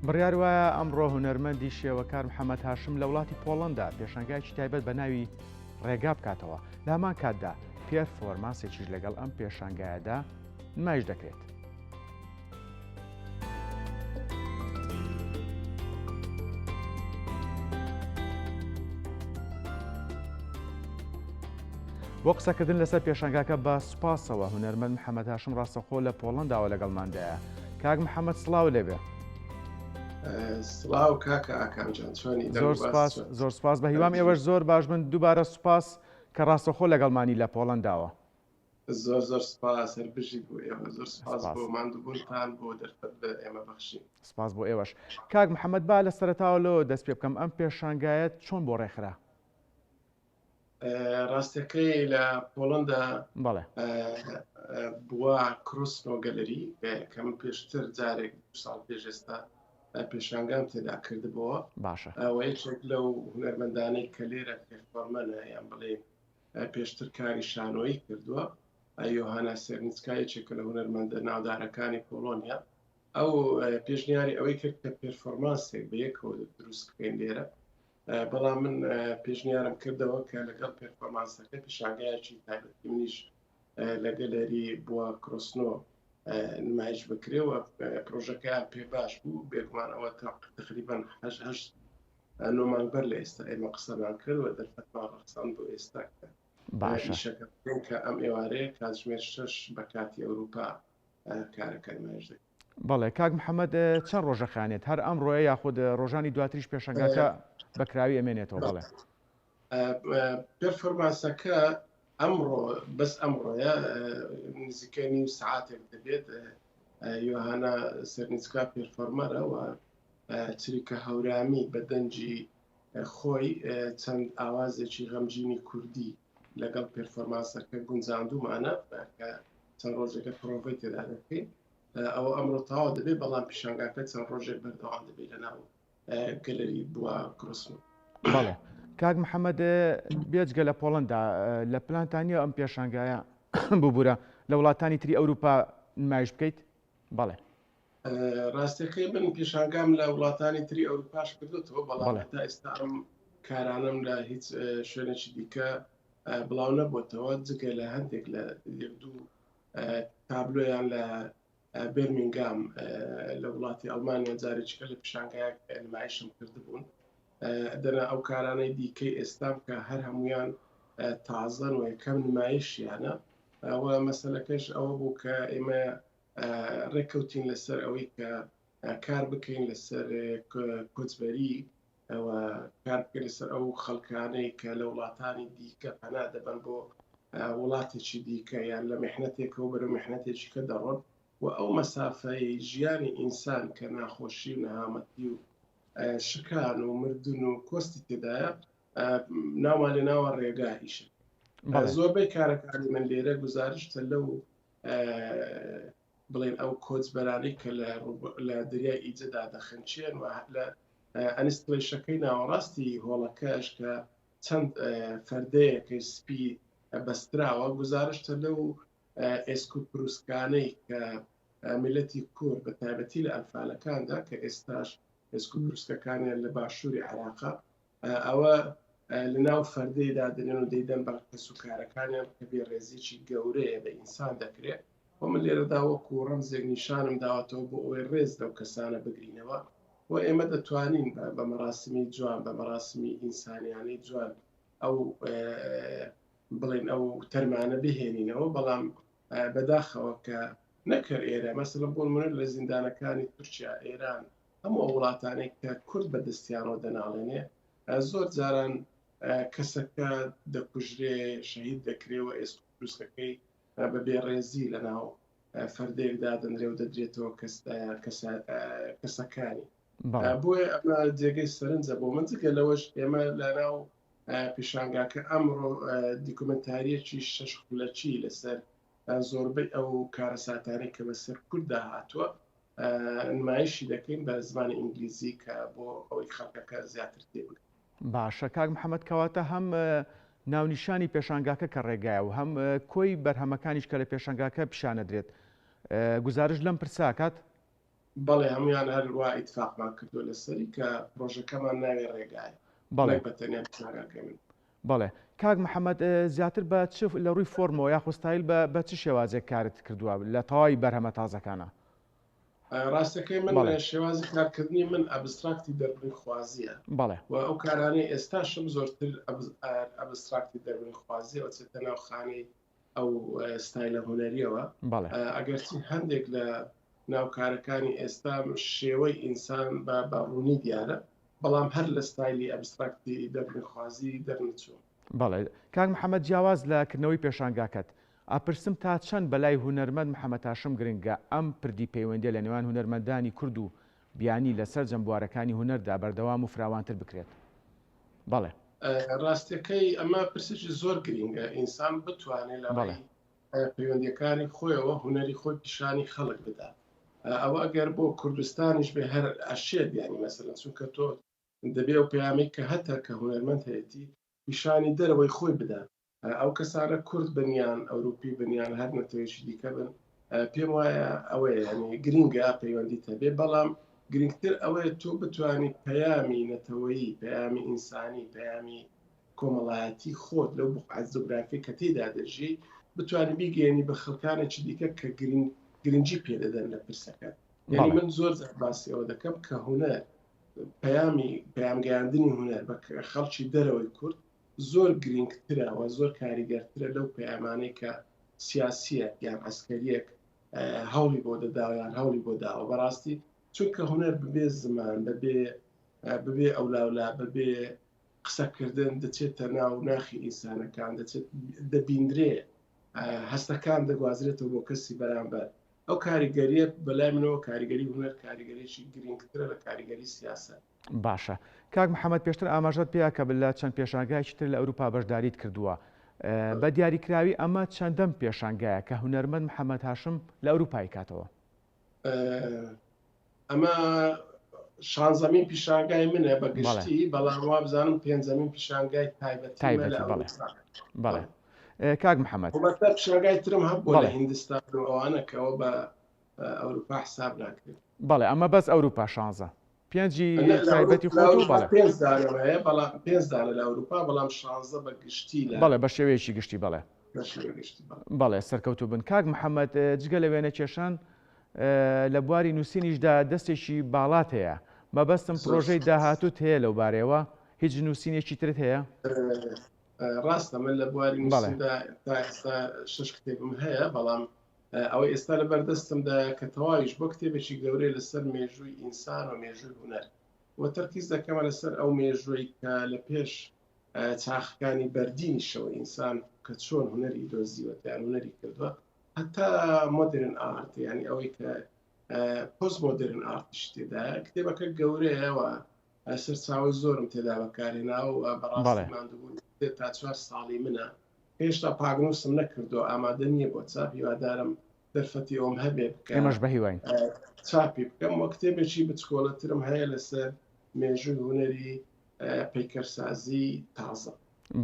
بڕیار وایە ئەمڕۆ هونەرمەندی شێوەکار محەمەد هاشم لە وڵاتی پۆڵەندا پێشانگایەکی تایبەت بە ناوی ڕێگا بکاتەوە، لە هەمان کاتدا پێرفۆرمانسێکیش لەگەڵ ئەم پێشانگایەدا نمایش دەکرێت. بۆ قسەکردن لەسەر پێشانگاکە بە سوپاسەوە هونەرمەند محەممەد هاشم ڕاستەخۆ لە پۆڵەنداوە لەگەڵماندایە. کاک محەممەد سڵاو لێبێ. سڵاو کاکە ئاکام جان چۆنی؟ زۆر سپاس زۆر سپاس بە هیوام ئێوەش زۆر باش بن دووبارە سوپاس کە ڕاستەخۆ لەگەڵمانی لە پۆڵەنداوە. زۆر زۆر سپاس هەر بژیت بۆ ئێوە زۆر سپاس بۆ ماندووبوونتان بۆ دەرفەت بە ئێمە بەخشین. سپاس بۆ ئێوەش. کاک محەممەد با لە سەرەتاوە لەوە دەست پێ بکەم ئەم پێشانگایەت چۆن بۆ ڕێکخرا؟ ڕاستەکەی لە پۆڵندا بەڵێ بووە کروسنۆ گەلەری کە من پێشتر جارێک دو ساڵ پێش ئێستا پێشانگام تێدا کردبووە باشە ئەوە یەکێک لەو هونەرمەندانەی کە لێرە پێرفۆرمەنە یان بڵێ پێشتر کاری شانۆیی کردووە یۆهانا سێرنیسکا یەکێکە لە هونەرمەندە ناودارەکانی پۆڵۆنیا ئەو پێشنیاری ئەوەی کرد کە پێرفۆرمانسێک بە یەکەوە دروست بکەین لێرە بەڵام من پێشنیارم کردەوە کە لەگەڵ پێرفۆرمانسەکە پیشانگایەکی تایبەتی منیش لە گەلەری بووە کرۆسنۆ نمایش بکرێ و پرۆژەکەیان پێ باش بوو بێگومان ئەوە تقریبان هەشت نۆ مانگ بەر لە ئێستا ئێمە قسەمان کرد و دەرفەتمان ڕەخساند بۆ ئێستا کە باشە ئیشەکە بکەین کە ئەم ئێوارەیە کاتژمێر شەش بە کاتی ئەوروپا کارەکە نمایش دەکەین. بەڵێ کاک محەممەد چەند ڕۆژە خانێت هەر ئەمڕۆیە یاخود ڕۆژانی دواتریش پێشەنگاکە بەکراوی ئەمێنێتەوە بەڵێ پێرفۆرمانسەکە ئەمڕۆ بەس ئەمڕۆیە نزیکە نیو سعاتێک دەبێت یۆهانا سەرنیسکا پێرفۆرمەرە و چریکە هەورامی بە دەنگی خۆی چەند ئاوازێکی غەمگینی کوردی لەگەڵ پێرفۆرمانسەکە گونجاندومانە کە چەند ڕۆژێکە پرۆڤەی تێدا دەکەین ئەوە ئەمڕۆ تەواو دەبێت بەڵام پیشانگاکە چەند ڕۆژێک بەردەوام دەبێت لە ناو گەلەری بووە کڕسن. بەڵێ کاک محەممەد بێجگە لە پۆڵندا لە پلانتان نییە ئەم پێشانگایە ببوورە لە وڵاتانی تری ئەوروپا نمایش بکەیت؟ بەڵێ. ڕاستەکەی من پیشانگام لە وڵاتانی تری ئەوروپاش کردوتەوە بەڵام تا ئێستا ئەم کارانم لە هیچ شوێنێکی دیکە بڵاو نەبووتەوە جگە لە هەندێک لە یەک دوو تابلۆیان لە بێرمینگام لە وڵاتی ئەڵمانیا جارێکیکە لە پیشانگایەک نمایشم کردبوون دەنا ئەو کارانەی دیکەی ئێستام کە هەر هەمویان تازەن و یەکەم نمایشیانە ئەوە مەسەلەکەش ئەوە بوو کە ئێمە ڕێککەوتین لەسەر ئەوەی کە کار بکەین لەسەر کۆچبەری و کار بکەین لەسەر ئەو خەڵکانەی کە لە وڵاتانی دیکە پەنا دەبەن بۆ وڵاتێکی دیکە یان لە میحنەتێکەوە بەرەو میحنەتێکی کە دەڕۆن و ئەو مەسافەی ژیانی ئینسان کە ناخۆشی و نەهامەتی و شکان و مردن و کۆستی تێدایە ناومان لێ ناوە ڕێگا ئیشە زۆربەی کارەکانی من لێرە گوزارشتە لەو بڵێن ئەو کۆچبەرانەی کە لە دەریای ئیجەدا دەخنچێن و لە ئەنستڵیشەکەی ناوەڕاستی هۆڵەکەش کە چەند فەردەیەکەی سپی بەستراوە گوزارشتە لەو ئێسک و پروسکانەی کە میلەتی کورد بە تایبەتی لە ئەنفالەکاندا کە ئێستاش ئێسک و پروسکەکانیان لە باشووری عێراقا ئەوە لەناو فەردەی دادەنێن و دەیدەن بە کەسوکارەکانیان کە بێڕێزیی گەورەیە بە ئینسان دەکرێت و من لێرەدا وەکو ڕەمزێک نیشانم داوەتەوە بۆ ئەوەی ڕێز لەو کەسانە بگرینەوە و ئێمە دەتوانین بە مەراسمی جوان بە مەراسمی ئینسانیانەی جوان ئەو بڵێن ئەو تەرمانە بهێنینەوە بەڵام بەداخەوە کە نەکرد ئێرە مەسەلەن بۆ نمونە لە زیندانەکانی تورکیا ئێران هەموو ئەو وڵاتانەی کە کورد بە دەستیانەوە دەناڵێنێ زۆر جاران کەسەکە دەکوژرێ شەهید دەکرێ و ئێسک و پروسکەکەی بە بێڕێزی لەناو فەردەیەک دادەنرێ و دەدرێتەوە کەسەکانی بۆیە ئەمە جێگەی سەرنجە بۆ من جگە لەوەش ئێمە لەناو پیشانگاکە ئەمڕۆ دیکومنتاریەکی شەش خولەکی لەسەر زۆربەی ئەو کارەساتانەی کە بەسەر کورددا هاتووە نمایشی دەکەین بە زمانی ئینگلیزی کە بۆ ئەوەی خەڵکەکە زیاتر تێبگەن. باشە کاک محەمەد کەواتە هەم ناونیشانی پێشانگاکە کە ڕێگایە و هەم کۆی بەرهەمەکانیش کە لە پێشانگاکە پیشانەدرێت گوزارش لەم پرسە ئەکات؟ بەڵێ هەموویان هەر وا ئیتفاقمان کردووە لەسەری کە پرۆژەکەمان ناوی ڕێگایە. بەڵێ. نەک بە تەنیا پیشانگاکەی من. بەڵێ. کاک محەمەد زیاتر بە چ لە ڕووی فۆرمەوە یاخود ستایل بە بە چ شێوازێک کارت کردووە لە تەواوی بەرهەمە تازەکانا؟ ڕاستەکەی من بەڵێ. شێوازی کارکردنی من abstract ی دەربڕینخوازییە بەڵێ. و ئەو کارانەی ئێستاشم زۆرتر abstract ی دەربڕینخوازییە و ئەچێتە ناو خانەی ئەو ستایلە هونەریەوە. بەڵێ. ئەگەرچی هەندێک لە ناو کارەکانی ئێستا شێوەی ئینسان بە بە ڕوونی دیارە، بەڵام هەر لە ستایلی abstract ی دەربڕینخوازی دەرنەچووم. بەڵێ کاک محەمەد جیاواز لە کردنەوەی پێشانگاکەت، ئەپرسم تا چەند بەلای هونەرمەند محەمەد هاشم گرنگە ئەم پردی پەیوەندیە لە نێوان هونەرمەندانی کورد و بیانی لە سەرجەم بوارەکانی هونەردا بەردەوام و فراوانتر بکرێت؟ بەڵێ. ڕاستەکەی ئەمە پرسێکی زۆر گرینگە ئینسان بتوانێت لە بەڵێ. ڕێی پەیوەندیەکانی خۆیەوە هونەری خۆی پیشانی خەڵک بدا. ئەوە ئەگەر بۆ کوردستانیش بێ هەر ئەشێت یانی مەسەلەن چونکە تۆ دەبێ ئەو پەیامەی کە هەتە کە هونەرمەند هەیەتی پیشانی دەرەوەی خۆی بدا ئەو کەسانە کورد بن یان ئەوروپی بن یان هەر نەتەوەیەکی دیکە بن پێم وایە ئەوەیە یعنی گرینگە پەیوەندیت هەبێ بەڵام گرنگتر ئەوەیە تۆ بتانی پەیامی نەتەوەیی پەیامی ئینسانی پەیامی کۆمەڵایەتی خۆت لەو بقعە جوگرافی کە تێدا دەژی بتانی بیگەێنی بە خەڵکانێکی دیکە کە گرنگ گرنگی پێدەدەن لە پرسەکە یعنی من زۆر زۆر باسی ئەوە دەکەم کە هونەر پەیامی پەیامگەیاندنی هونەر بە خەڵکی دەرەوەی کورد زۆر گرینگترە و زۆر کاریگەرترە لەو پەیامانەی کە سیاسیەک یان عەسکەریەک هەوڵی بۆ دەدا یان هەوڵی بۆ داوە بەڕاستی چونکە هونەر ببێ زمان بەبێ ببێ ئەولاولا بەبێ قسەکردن دەچێتە ناو ناخی ئینسانەکان دەچێت دەبیندرێ هەستەکان دەگوازرێتەوە بۆ کەسی بەرامبەر ئەو کاریگەریە بەلای منەوە کاریگەری هونەر کاریگەریی گرنگترە لە کاریگەری سیاسەت. باشە کاک محەمەد پێشتر ئاماژەت پێیا کە لە چەند پێشانگایەکی تر لە ئەوروپا بەشداریت کردووە بە دیاریکراوی ئەمە چەندەم پێشانگایە کە هونەرمەند محەمەد هاشم لە ئەوروپا ئەیکاتەوە؟ ئەمە شانزەمین پیشانگای منە بە گشتی بەڵام وابزانم پێنجەمین پیشانگای تایبەتی تایبەتی بەڵێ بەڵێ کاک محەممەد پیشانگای ترم هەبوو لە هیندستان و ئەوانە کەەوە بە ئەوروپا حساب ناکرێت بەڵێ ئەمە بەس ئەوروپا شانزە پێنجی تایبەتی خۆت و بەڵێ پێنج دانە هەیە بەڵام پێنج دانە لە ئەوروپا بەڵام شانزە بە گشتی لە بەڵێ بە شێوەیەکی گشتی بەڵێ بە شێوەی گشتی بەڵێ. بەڵێ سەرکەوتوو بن کاک محەمەد جگە لە وێنەکێشان لە بواری نووسینیشدا دەستێکی باڵات هەیە مەبەستم زۆر پرۆژەی سوپاس. داهاتووت هەیە لەو بارەیەوە هیچ نووسینێکی ترت هەیە؟ ڕاستە من لە بواری بەڵێ. نووسیندا تا ئێستا شەش کتێبم هەیە بەڵام ئەوەی ئێستا لە بەردەستمدایە کە تەواویش بۆ کتێبێکی گەورەیە لەسەر مێژووی ئینسان و مێژووی هونەر و تەرکیز دەکەمە لەسەر ئەو مێژووی کە لە پێش چاخەکانی بەردینیشەوە ئینسان کە چۆن هونەری دۆزیوەتە یان هونەری کردووە هەتا modern art یعنی ئەوەی کە post modern art یش تێدایە کتێبەکە گەورەیە و سەرچاوەی زۆرم تێدا بەکارهێناوە و بەڕاستی ماندووبوون تا چوار ساڵی منە هێشتا پاکنووسم نەکردووە ئامادە نییە بۆ چاپ هیوادارم دەرفەتی ئەوم هەبێ بکە ئێمەش بەهیواین چاپی بکەم وە کتێبێکی بچکۆڵەترم هەیە لەسەر مێژووی هونەری پەیکەرسازی تازە. بەڵێ.